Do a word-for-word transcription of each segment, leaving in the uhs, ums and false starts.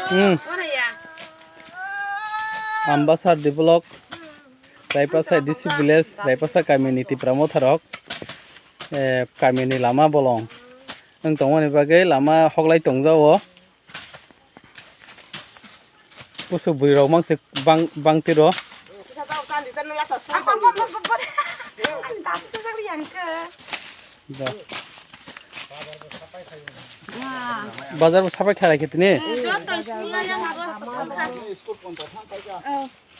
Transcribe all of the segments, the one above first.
Hmm. Ambasar develop, Raipasa D C village, Raipasa kamini Tipra motharok, eh, kamini lama bolong. Wng tongmani bagwi lama hoklai tongjao. Pusu bwrwi rok mangse bang, bang tiro. Bazar bo sapai khalai khe tini.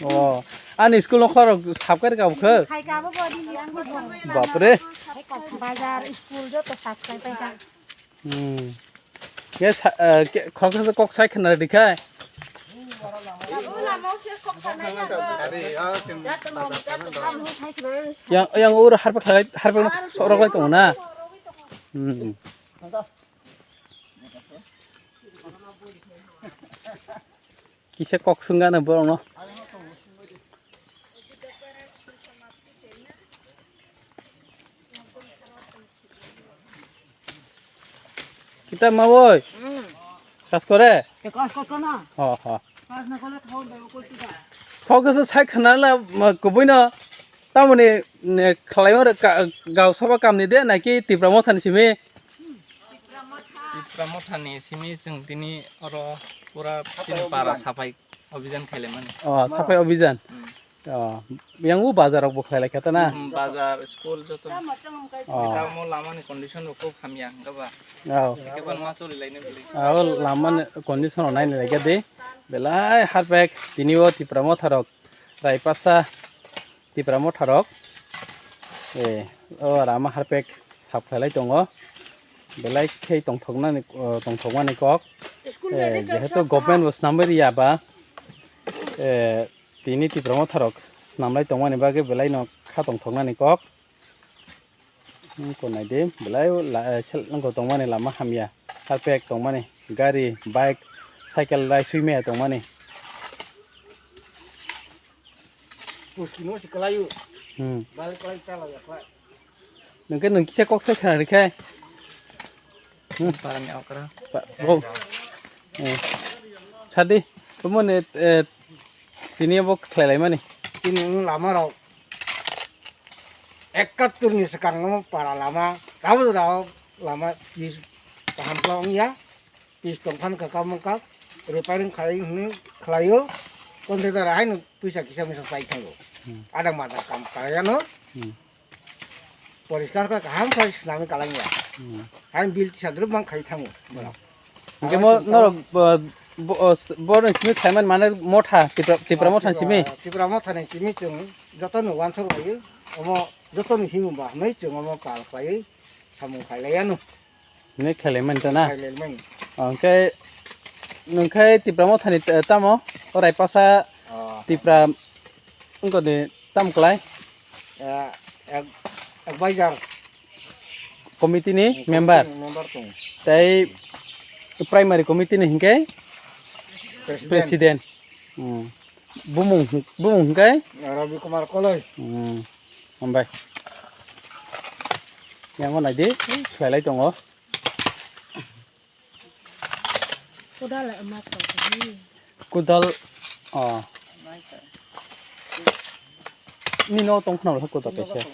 Oh, ani school nokla rok sap kari ka bukhe. Bapre. Bazar, school joto sap khlai paikha. Hmm. Ye sa, eh, ke, khoroksa kok sai khna rwdi khai. Yang, yang ur harpa khlai, harpa no sorok lai tongo na. Hmm. Kisa kok swngano borokno. Kita mawoi. Hmm. Kas kore? Te kas kore na? Ha, ha. Kas na kole thau be ko tida. Kok kasa sai khana la, ma, kubui no. Tamoni, ne, khlai ore ka, gau saba kamni de, naki Tipra mothani simi? Tipra mothani simi chwng tini oro pura chini para sapai obijan khailaimani. Oh, sapai obijan. Hmm. Oh, yang u bazar rok bo khlai lai kha ta na? Hmm, bazar, school joto. Oh. Kita mo lama ni condition rok khub hamya hwnkha ba. Oh. Eke ban ma choli laina bili. Oh, lama ni condition rok naina lai kha de. Belai harpek tini o Tipra motha rok, Raipasa Tipra motha rok. Eh, o rama harpek sap khlai lai tongo. Belai khe tongthoknani, oh, tongthokmani kok. Eh, jehetu government bo swnamwi riya ba, eh, tini Tipra motha rok swnamlai tongmani bagwi belai no kha tongthoknani kok. Hmm, ko nai di, belai la, eh, sel nangkho tongmani lama hamya, harpek tongmani, gari, bike, cycle rai sui maya tongmani. Puskino si kalayu. Hmm. Balik lagi kalau ya, Pak. Nungke nung kisa kok sai khana rikhe. Hmm. Parang ya okra. Ba, bro. Eh. Sadi, kamu ni, eh, tini bo khlai lai mani. Tini wng lama rok ekattor ni swkang no para lama, rabo rao lama is kaham kla wng ya. Pis tongphani kaka mungka repairing khlai hwnwi khlaio, contractor haino puisa kisa misa chai thango. Hmm. Ada mada kam khlaiyano. Hmm. Poriskar kha kaham khai swnamwi kalangya. Hmm. Hain bill tisa drop mang khai thango. Borok. Hingke mo norok bo, bo, o, s-, borokni simi khlaiman mane motha, Tipra, Tipra motha ni simi? Tipra motha ni simi chwng jotono wansuk laio. Omo jotono himba hwnwi chwng omo kal khlaiwi samung khailaiano. Hwnwi khlailaimani to na? Khlailaimani. Hwnkhe, hwnkhe Tipra mothani, eh, tamo? O Raipasa. Oh. Tipra wngkha de tamo klai? Eh, ad-, advisor. Committee ni member. Committee ni member tong. Tei primary committee ni hinkhe? President. President. Hmm. Bumung, bumung hingkai? Ravi Kumar Koloi. Hmm. Hambai. Yang nai di, khlai lai tongo. Kudal, eh, mak tong. Kudal, oh. Nino tong khna kudal kaisa.